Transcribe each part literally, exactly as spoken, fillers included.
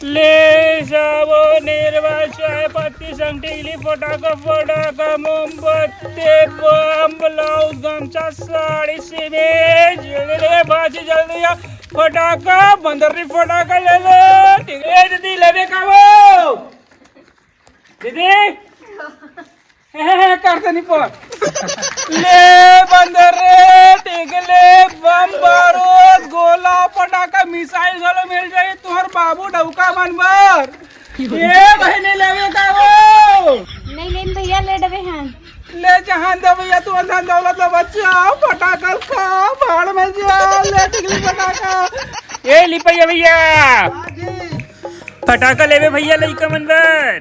ले जावो नेरवा, चाय पत्ती संग टिकली, फटाका फटाका, मोमबत्ती, बम, ब्लाउज, गमछा, साड़ी, सीमेंट, ले ले भाजी जल्दी आ, फटाका, बंदर री फटाका ले ले, ठीक है दीदी, लेबे का वो? दीदी? हे, हे, हे, कर दे निपोर। ले बंदर रे, टिकले, बम, बारूद, गोला, पटाखा, मिसाइल घलो मिल जाही तुहर बाबू डउका मन बर। ए बहिनी लेवे का वो? नहीं लेन भैया, ले डबे हैं। ले जहान दे भैया, तू धन दौलत ला बचा, फटाखा खा, भाड़ में जा, ले टिकली फटाखा। ए लिपैया भैया। हाँ जी। फटाका लेबे भैया लइका मन बर।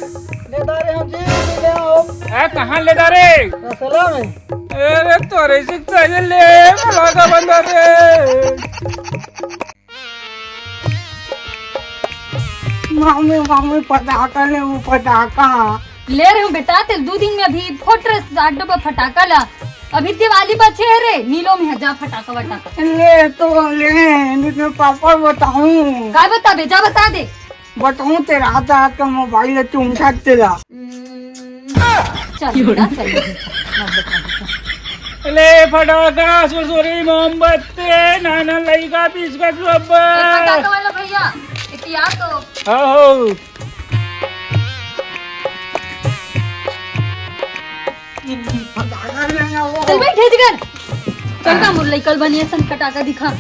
ले डारे हम जी, ले आओ। आ, कहाँ ले डारे? रसला में। अरे तोरे से पहले ले, फटाका बंदा रे। मामी, मामी, फटाका ले, वो फटाका। ले रहे हूँ बेटा, तेल दू दिन में अभी फोट रहे आठ डब्बा फटाका ला। अभी दिवाली बचे है रे, नीलो में है, जा फटाका वटाका। ले तो ले, नहीं तो पापा बताऊं। काय बताबे, जा बता दे। बताऊं, तेरा हाथ हाथ का मोबाइल है, तुम छाट तेरा। हम्म, चल बेटा, चल। ले फटाका, सुरसुरी, मोमबत्ती, नाना लइका, बिस्कुट, रबर। ए, फटाका वाला भैया, इतिया तो। हाँ हो। फटाका ले आओ। चल भाई, भेज कर। चल का मुरली, कल बनिए सन फटाका दिखा।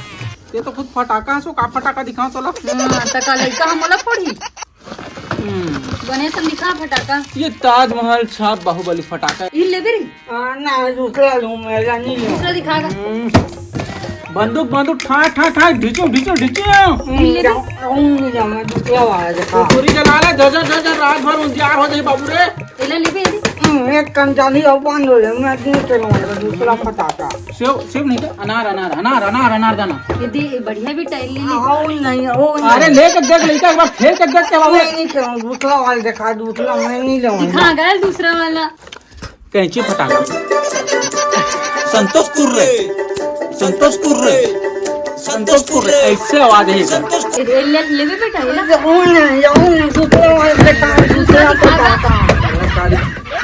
ये तो खुद फटाका है, सो का फटाका दिखाओ तोला? हाँ, त का लइका हम मोला फोड़ी? हम्म। बने तो दिखा फटाका। ये ताजमहल छाप बाहुबली फटाका है। ये लेबे रे? हाँ, ना, दूसरा लूँ, मेरा नहीं लूँ। दूसरा दिखा का। हम्म। बंदूक, बंदूक, ठा, ठा, ठा, ढिचो, ढिचो, ढिचो। हम्म, ये लेबे? जाऊँ, जाऊँ, नहीं जाऊँ, मैं दूसरा वाला दिखा। तो पूरी जला ले, जो, जो, जो, जो, रात भर उजियार हो जाए बाबू रे। एला लेबे रे? हम्म, एक कन जानी और बंद हो जाए, मैं नहीं चलाऊंगा दूसरा फटाका। सेव, सेव नहीं का? अनार, अनार, अनार, अनार, अनार दाना। ये दे, ये बढ़िया भी टाइल ले ले। हाँ, वो नहीं, वो नहीं। अरे लेके देख, लेके एक बार फेर के देख के बाबू। मैं नहीं चलाऊँ, दूसरा वाला दिखा, दूसरा मैं नहीं लेऊंगा। दिखा गया दूसरा वाला। कैंची फटाका। संतोष कुर्रे, संतोष कुर्रे, संतोष कुर्रे, ऐसे आवाज है इधर। ए, ले, लेबे बेटा, ये ना। ये उन, ये उन, दूसरा वाला दिखा, दूसरा फटाका।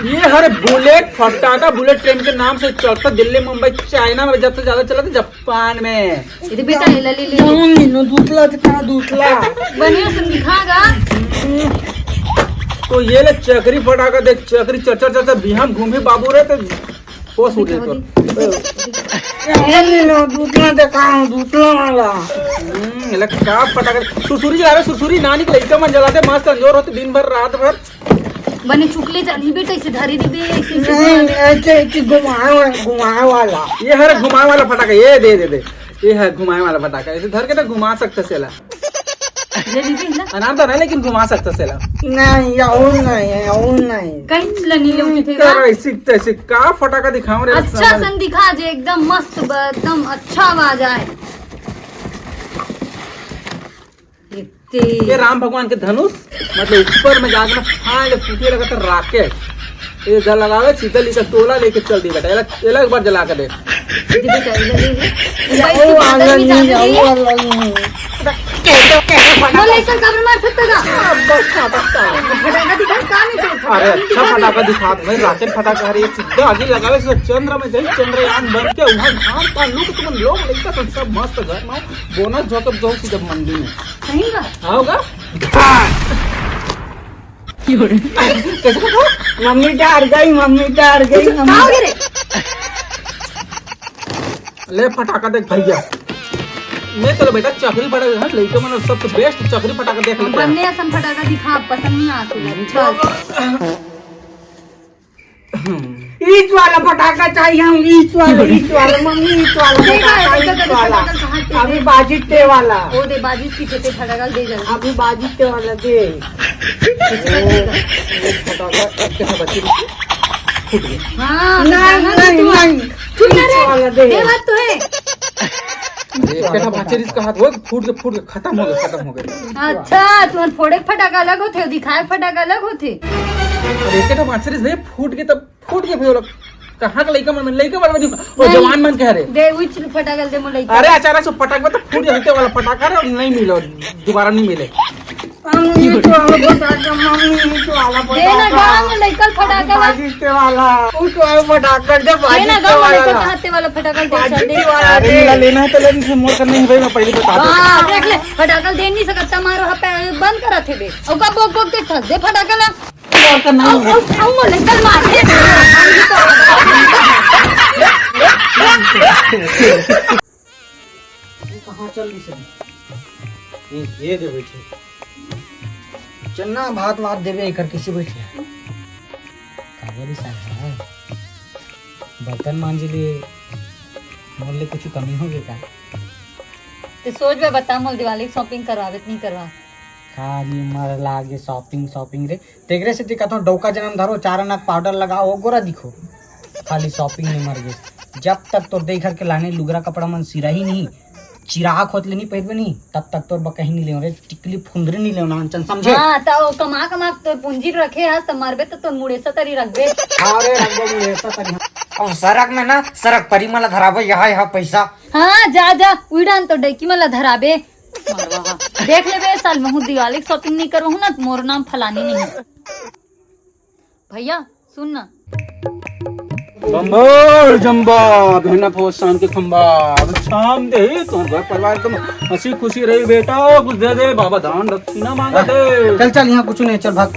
ये हर बुलेट फटाका, बुलेट ट्रेन के नाम से चलता दिल्ली, मुंबई, चाइना में जब से ज्यादा चला था, जापान में। ये बेटा, ये ले, ले, ले। ये उन, दूसरा दिखा, दूसरा। बढ़िया से दिखा गा। तो ये ले चकरी फटाका देख, चकरी चर चर चर चर बिहाम घूमे बाबू रे, तो होश उड़ जाए तो। ये ले लो, दूसरा दिखाओ, दूसरा वाला। हम्म, ये ले का फटाका, सुरसुरी जलावे, सुरसुरी नानी के लइका मन जलाते, मस्त अंजोर होते दिन भर रात भर। बने चुकले जानी बेटा, इसे धरी दे बे, ऐसे, ऐसे नहीं, घुमा। ऐसे, ऐसे घुमाए वाला, घुमाए वाला। ये हर घुमाए वाला फटाका, ये दे, दे, दे। ये है घुमाए वाला फटाका, इसे धर के तो घुमा सकते सेला। ये दीदी ना। अनार तो नहीं, लेकिन घुमा सकता सेला। नहीं, और नहीं है, और नहीं। कहीं लनी लोग थे का? ऐसी तैसी का फटाका दिखाओ रे, अच्छा समझ। सन दिखा जे, एकदम मस्त, ब-, एकदम अच्छा आवाज आए। इतने ये राम भगवान के धनुष, मतलब ऊपर में जाके ना फाड़ फूटे लगा तो राकेट। ये जल लगावे, सीधा लीधा तोला लेके चल दी बेटा। एला, एला एक बार जला के दे। दीदी का, दीदी, दीदी। या, वो वाला नहीं, या, वो वाला नहीं। बोले, "ऐसा कब्र मार सकता था?" अब बस, अब बस। फटाका दिखा, का नहीं तो? अरे, अच्छा फटाका दिखा भाई, राकेट फटाका। अरे, ये सीधा आगे लगावे, सीधा चंद्र में जाई, चंद्रयान बन के वहाँ धाम का लुक तुम लोग लेकर सब, सब मस्त घर में बोनस जो कब जाओ सीधा मंडी में। सही बा? आओगा? कैसे कहा? मम्मी डर गई, मम्मी डर गई, मम्मी का हो गया रे? ले फटाका देख भैया। मैं तो बेटा चकरी फटाका है, लइका मन सबसे बेस्ट चकरी फटाका देख लेते हैं। बन्ने असन फटाका दिखा, पसंद नहीं आते। अच्छा। ईच वाला फटाका चाहिए हम, ईच वाला, ईच वाला, मम्मी, ईच वाला फटाका, ईच वाला। अभी बाजी ते वाला। ओ दे, बाजी सीखे ते फटाका दे जल्दी। अभी बाजी ते वाला दे। फटाका कैसे बची? फूट गया। हाँ, नहीं, नहीं, नहीं। चुप ना रे। ईच वाला दे। दे बात तो है। एक कटा भाचरिस का हाथ वो फूट के, फूट के खत्म हो गया, खत्म हो गया। अच्छा, तुम्हारे फोड़े फटाका अलग होते, दिखाए फटाका अलग होते। अरे एक कटा भाचरिस नहीं फूट के तब फूट के फिर वो लोग कहाँ का लइका मन, लइका मन में वो दे, जवान मन कह रहे। दे उच फटाका दे मो लइका। अरे अचानक से फटाक में तो फूट जाते वाला फटाका रे, नहीं मिलो, दोबारा नहीं मिले। मम्मी, ये तो वाला फटाका, मम्मी, ये तो वाला दे ना, फटाका। गाँव में लइका फटाका ला। बारिश के वाला, वो तो वाला फटाका, दे दे ना, बारिश के गाँव में वाला लइका ला। हाथे वाला फटाका दे, बारिश दे। के वाला अरे, दे। ला लेना है तो ले, इसे मोर कर नहीं भाई, मैं पहले बता दूं। हाँ, देख ले, फटाका दे नहीं सकता, मारो, हाँ, पे-, बंद करा थे बे। और का बोक बोक देख था, दे फटाका ला। मोर कर नहीं अउ, है। अउ, अउ, मोर लइका मार दे। ये कहाँ चल रही सर? ये, ये दे बैठे। चन्ना भात वात देवे एकर कैसे बैठे? काबर ही साला है? बर्तन मांजे ले मोर ले कुछ कमी हो गई का? ते सोच बे बता, मोर दिवाली shopping करवावे त नहीं करवा? खाली मर लागे shopping, shopping रे। तेकरे सेती कथों डौका जनम धरो, चार आना पाउडर लगाओ, ओ गोरा दिखो। खाली shopping में मर गे। जब तक तोर देख के लाने लुगरा कपड़ा मन सिराही नहीं, चिराग होत ले नहीं पहिरबे नहीं, तब तक तोर बकही नहीं लेव रे, टिकली फुंदरी नहीं लेव ना, अंचन समझे? हाँ, त ओ कमा कमा के तोर पूंजी रखे हस, त मरबे त तोर मुड़ेसा तरी रखबे। हाँ रे, रखबे मुड़ेसा तरी, हाँ। अब सरग में ना, सरग परी मन ला धराबो, यहाँ, यहाँ पैसा। हाँ, जा, जा, उइड़ान तो डैकी मन ला धराबे। मरवा हा। देख लेबे साल, महू दिवाली के shopping नहीं करवाहूँ ना, त मोर नाम फलानी नहीं। भैया, सुन ना। बम्बोर जम्बा, बहना फौज शान के खंबा। अब शाम दे, तो घर परिवार एकदम हंसी खुशी रही बेटा, कुछ दे दे, बाबा दान दक्षिणा मांगा थे। चल, चल, यहाँ कुछ नहीं, चल भाग।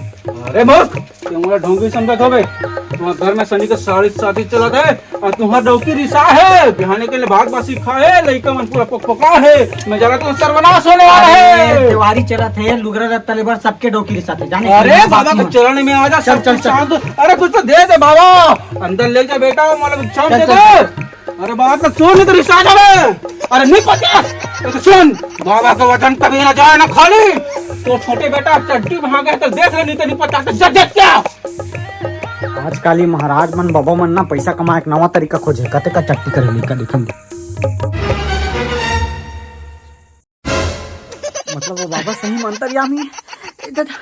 अरे मूर्ख, ते मोला ढोंगी समझत होबे? तुम्हारे घर में सनी के साड़ी शादी चलत है, अउ तुंहर डौकी रिसा हे, बिहाने के लिए भात बासी खाए, लइका मन पूरा पकपका हे। मैं जाना तो सर्वनाश होने वाला अरे, हे। देवारी चलत हे, लुगरा रत्ता लेबर सबके डौकी रिसाथे, जाने अरे के बाबा के चरण में आ जा, चल, सब चल, कुछ चल। शांत हो। अरे कुछ तो दे दे बाबा, अंदर ले जा बेटा, मतलब छाप चल, दे चल, दे। चल। अरे बात तो सुन, नहीं तो रिसा जावे। अरे नहीं पचास, तो सुन, बाबा का वचन कभी ना जाए ना खाली। तो छोटे बेटा चड्डी में आ गए तो देख ले, नहीं तो नहीं पचास, तो जा देख क्या। आजकाल ये महाराज मन, बाबा मन ना पैसा कमाए के नवा तरीका खोजे, कते का चट्टी करे लइका देखेंगे। मतलब वो बाबा सही में अंतर्यामी हे। ए दादा।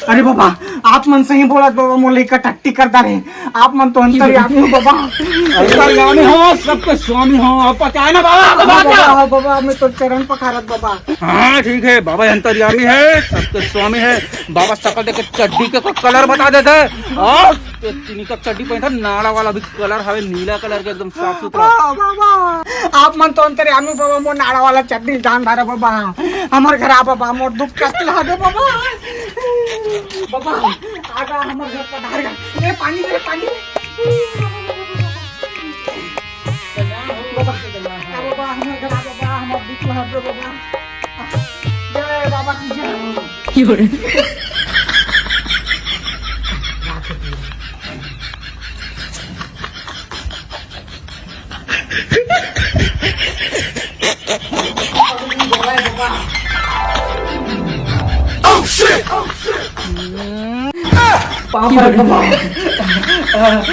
अरे बाबा, आप मन सही बोलत बाबा, मोर लइका टट्टी कर डारे। आप मन तो अंतर्यामी हो बाबा। अंतर्यामी हो, सबके स्वामी हो, आप पहुंचाए ना बाबा, आपको हाँ बात बाबा, ना। हाँ बाबा, मैं तो चरण पखारत बाबा। हाँ ठीक है, बाबा अंतर्यामी है, सबके स्वामी है। बाबा शकल देख के चड्डी के कलर बता देता है। और तो तिनका चड्डी पहनता, नाड़ा वाला भी कलर हवे, नीला कलर के, एकदम साफ सुथरा। बाबा, बाबा, आप मन तो अंतर्यामी बाबा, मोर नाड़ा वाला चड्डी दान धारे बाबा, हमर घर आ बाबा, मोर दुख कष्ट ला दे बाबा। बाबा, आगा हमर घर पधार गा। ए पानी रे, पानी रे। बाबा, आ बाबा, हमर घर आ बाबा, हमर दुख ला दे बाबा। जय बाबा की जय। पाँव पर बाबा।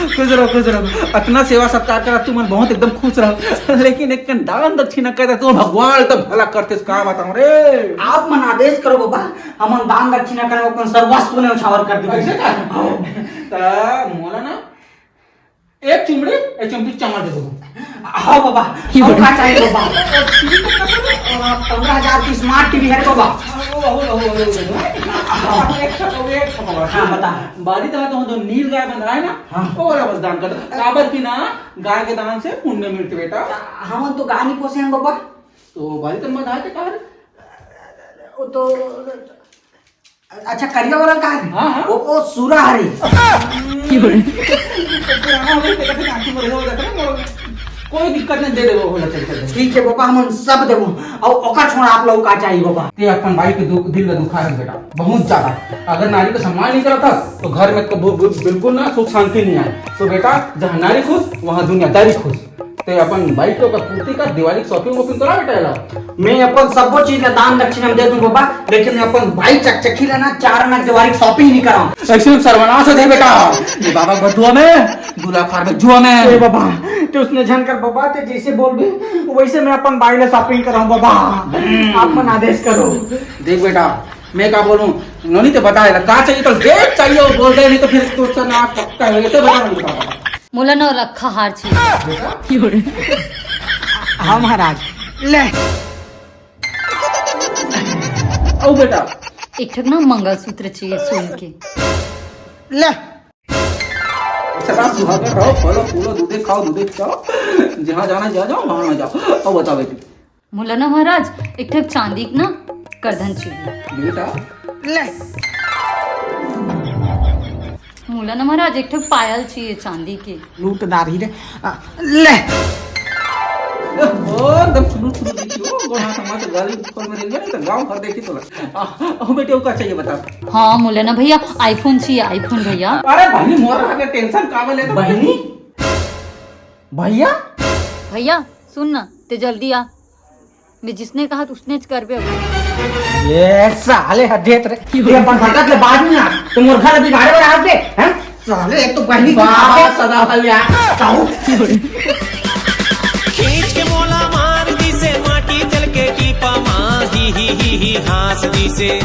खुश रहो, खुश रहो। अतना सेवा सत्कार करा, तुमन बहुत एकदम खुश रहो। लेकिन एक कन दान दक्षिणा कर दे, तुम भगवान एकदम भला करते, का बताऊं रे। आप मन आदेश करो बाबा, हमन दान दक्षिणा करब, अपन सर्वस्व न्योछावर कर देबो। ऐसे का? हाँ। त मोला ना एक चुमड़ी, एक चुमड़ी चमड़ दे दो। हाँ बाबा, और का चाहिए बाबा? और टीवी कितना पड़ रहा है? और पंद्रह हजार की smart टीवी है बाबा। ओ, ओ, ओ, ओ, ओ, ओ। हाँ। एक ठो, एक ठो बाबा। हाँ, बता। बारी तरह तो, तो नील गाय बंधा है ना? हाँ। ओ वाला बस दान कर दो। काबर की ना, गाय के दान से पुण्य मिलते बेटा। हम तो गाय नहीं पोसे हैं बाबा। तो बारी तरह मत आते काबर? वो तो अच्छा, करिया वाला का है? हाँ, हाँ। ओ, ओ, सूरा हरी। पुराना हो गया, देखो, आँखी में हो जाता है, वो कोई दिक्कत नहीं, दे दे, वो होला, चल, चल, चल। ठीक है बाबा, हम उन सब देबो। और ओकर छोड़ आप लोग का चाहिए बाबा? ते अपन भाई के दुख, दिल में दुखा है बेटा, बहुत ज्यादा। अगर नारी का सम्मान नहीं करता, तो घर में तो बु-, बु-, बिल्कुल ना सुख शांति नहीं आए। तो बेटा, जहाँ नारी खुश, वहाँ दुनियादारी खुश। ते अपन भाई के ओकर पूर्ति कर, दिवाली के shopping वॉपिंग करा बेटा एला। मैं अपन सबो चीज ला दान दक्षिणा में दे दूं बाबा, लेकिन मैं अपन भाई चकचकी ला ना चार आना दिवाली के shopping नहीं कराऊं। ऐसे में सर्वनाश हो जाए बेटा। ये बाबा बदुआ में, दूल्हा खार में जुआ में। ए बाबा, ते उसने झन कर बाबा, ते जैसे बोलबे वैसे मैं अपन भाई ला shopping कराऊं बाबा। हम्म। आप मन आदेश करो। देख बेटा, मैं का बोलूं, नोनी ते बताए ला, का चाहिए तो दे, चाहिए वो बोल दे, नहीं तो फिर तो ना पक्का है, ये तो बता नहीं पाऊंगा। मोला नौलखा हार चाहिए। हाँ महाराज, ले। ओ बेटा, एक ठक ना मंगलसूत्र चाहिए सोन के। ले। अच्छा, सुहागन रहो, फलो फूलो, दूधे खाओ, दूधे पियाओ, जहाँ जाना जा जाओ, वहाँ ना जाओ। अब बताओ बेटी। मोला ना महाराज, एक ठक चांदी के ना करधन चाहिए। बेटा। ले। मोला ना महाराज, एक ठक पायल चाहिए चांदी के। लूटदार ही रे। आ, ले। ओ, एकदम सुनु, सुनु, देखियो, गोड़ा समाज गाली ऊपर में रेंगे, तो गांव भर देखी तोला। आ, ओ बेटे, का चाहिए बता। हाँ, मोला ना भैया, iPhone चाहिए, iPhone भैया। अरे बहिनी, मोर आगे tension काबर लेत बहिनी? भैया? भैया, सुन ना, ते जल्दी आ। मैं जिसने कहा, उसने च करबे अब। ये साले हद देत रे। ये अपन भगत ले बाद में आ। ते मोर घर अभी गाड़े बर आते, हैं? साले, एक तो बहिनी की बाबा आदत। सदा कल्याण। ताऊ। खींच के मोला मार दिसे, माटी चल के टीपा मा, ही, ही, ही, ही, हाँस दिसे।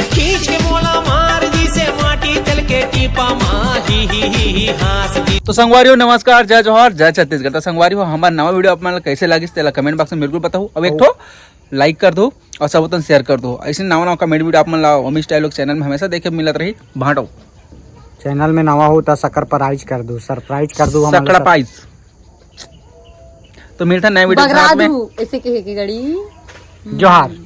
खींच के मोला मार दिसे, माटी चल के टीपा मा, ही, ही, ही, ही, हाँस दिसे। तो संगवारी हो, नमस्कार, जय जोहार, जय छत्तीसगढ़। तो संगवारी हो, हमार नवा video आप मन ला कैसे लागिस, तेला comment box में बिल्कुल बताओ। अब एक ठो like कर दो और सब वतन share कर दो। ऐसे नवा नवा comedy video आप मन ला Omi Style Vlog channel में हमेशा देखे मिलत रही। भांटो। Channel में नवा हो तो subscribe कर दो, surprise कर दो हमारे साथ। Surprise। तो मिलता है नए video के बगरा साथ में। दू, ऐसे कहे के गड़ी। जोहार।